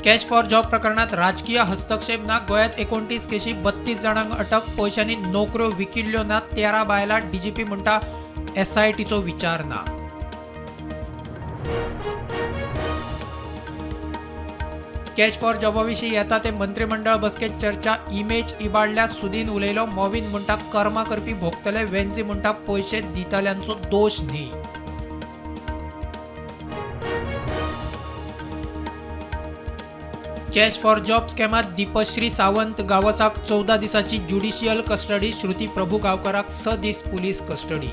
Cash for job प्रकरणात राजकीय हस्तक्षेप ना. गोंयांत 29 केशी, 32 जाणांक अटक. पयशांनी नोकऱ्यो विकिल्ल्यो ना. 13 बायलां. डीजीपी म्हणटा एसआयटीचो विचार ना. कॅश फॉर जॉबा विशीं येता ते मंत्रिमंडळ बसकेत चर्चा. इमेज इबाडल्या सुदीन उलयलो. मॉविन म्हणटा कर्मा करपी भोगतले. वेन्झी म्हणटा पयशे दितल्यांचो दोश न्ही. कॅश फॉर जॉब स्कॅमात दीपश्री सावंत गावसाक 14 दिसांची ज्युडिशियल कस्टडी. श्रुती प्रभू गांवकाराक 6 दीस पुलीस कस्टडी.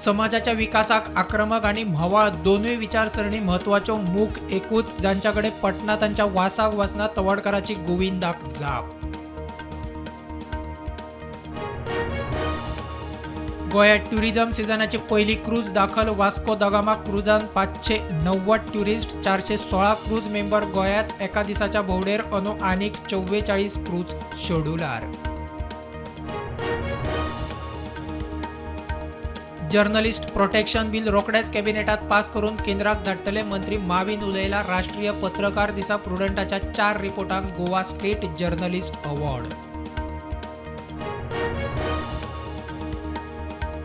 समाजाच्या विकासाक आक्रमक आनी म्होंवाळ दोनूय विचारसरणी म्हत्वाच्यो. मूख एकूच, जांच्या कडेन पटना तांच्या वासाक वचना. तवडकाराची गोविंदाक जाप. गोंयांत ट्युरिझम सिजनाची पयली क्रूज दाखल. वास्को दा गामा क्रुजान 590 ट्युरिस्ट, 416 क्रूज मेंबर गोंयांत एका दिसाच्या भोंवडेर. अंदू आनीक 44 क्रूज शेड्युलार. जर्नलिस्ट प्रोटेक्शन बिल रोखडेच कॅबिनेटात पास करून केंद्राक धाडटले. मंत्री माविन उलयला. राष्ट्रीय पत्रकार दिसा प्रुडंटाच्या 4 रिपोर्टांक Goa state journalist award.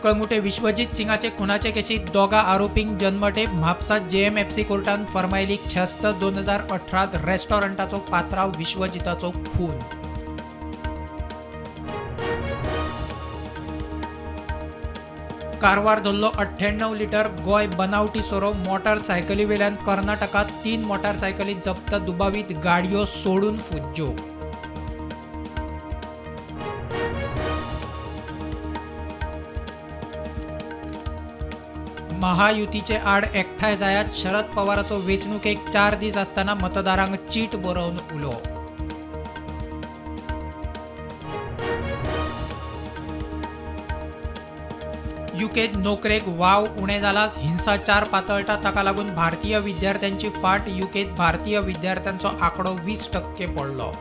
Calangute Vishwajeet सिंगाचे खुनाचे केशीत 2 आरोपींक जन्मठेप. म्हापसा जेएमएफसी कोर्टान फर्मायली ख्यास्त. 2018 रेस्टॉरंटाचो पात्राव विश्वजिताचो खून. कारवार धरलो 98 लिटर गोंय बनावटी सोरो. मोटारसायकलीवेल्यान कर्नाटकांत 3 मोटारसायकली जप्त. दुबावीत गाडयो सोडून फुज्ज्यो. महायुतीचे आड एकठांय जायात. शरद पवाराचो वेंचणुकेक 4 दीस आसतना मतदारांक चीट बरोवन उलो. युकेत नोकरेक वाव उणें जाला. हिंसाचार पातळटा ताका लागून भारतीय विद्यार्थ्यांची फाट. युकेत भारतीय विद्यार्थ्यांचो आंकडो 20% पडलो.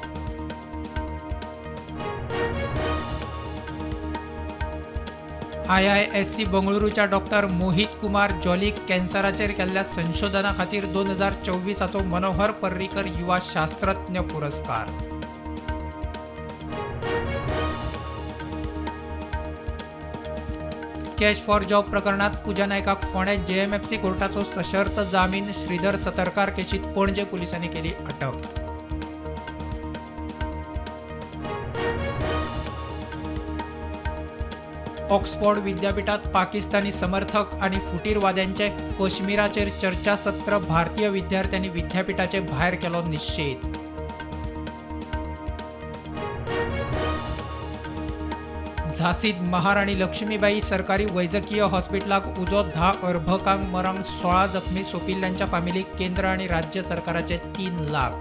आयआयएससी बंगळुरूच्या डॉक्टर मोहित कुमार जॉलीक कॅन्सराचेर केल्ल्या संशोधना खातीर 2024 मनोहर पर्रीकर युवा शास्त्रज्ञ पुरस्कार. कॅश फॉर जॉब प्रकरणात पूजा नायकाक फोंडें जेएमएफसी कोर्टाचो सशर्त जामीन. श्रीधर सतरकार केशीत पणजे पुलिसांनी केली अटक. ऑक्सफोर्ड विद्यापीठात पाकिस्तानी समर्थक आणि फुटीरवाद्यांचे काश्मीराचेर चर्चासत्र. भारतीय विद्यार्थ्यांनी विद्यापीठाचे भायर केलो निशेध. झांसीत महाराणी लक्ष्मीबाई सरकारी वैजकीय हॉस्पिटलाक उजो. 10 अर्भकांक मरण, 16 जखमी. सोंपिल्ल्यांच्या फामिलीक केंद्र आणि राज्य सरकाराचे 3 लाख.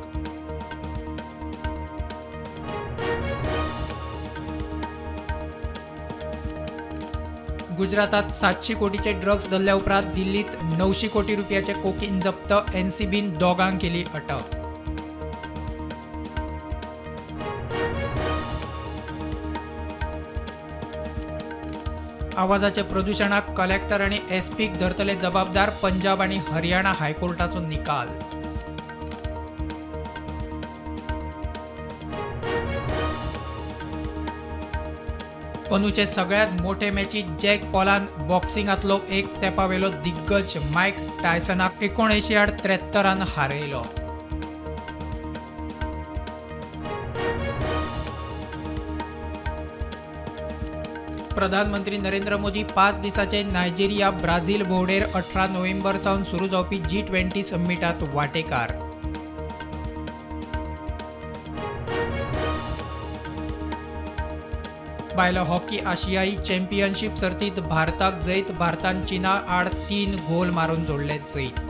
गुजरातात 700 कोटीचे ड्रग्ज धरल्या उपरांत दिल्लीत 900 कोटी रुपयाचे कोकीन जप्त. एनसीबीन 2 केली अटक. आवाजाचे प्रदूषणाक कलेक्टर आणि एसपीक धरतले जबाबदार. पंजाब आणि हरियाणा हायकोर्टाचो निकाल. अंदूचे सगळ्यात मोठे मॅचीत जॅक पॉलान बॉक्सिंगांतलो एक तेंपावेलो दिग्गज मायक टायसनाक 79-73 हारयलो. प्रधानमंत्री नरेंद्र मोदी 5 दिसाचे नायजेरिया ब्राझील भोंवडेर. 18 नोव्हेंबर सावन सुरू जावपी G20 समिटात वाटेकार. बायलो हॉकी आशियाई चॅम्पियनशीप सर्तीत भारताक जैत. भारतान चीना आड 3 गोल मारून जोडले जैत.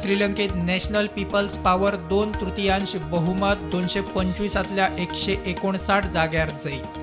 श्रीलंकेत नॅशनल पीपल्स पॉवर 2/3 बहुमत, 225 159 जाग्यार जैत.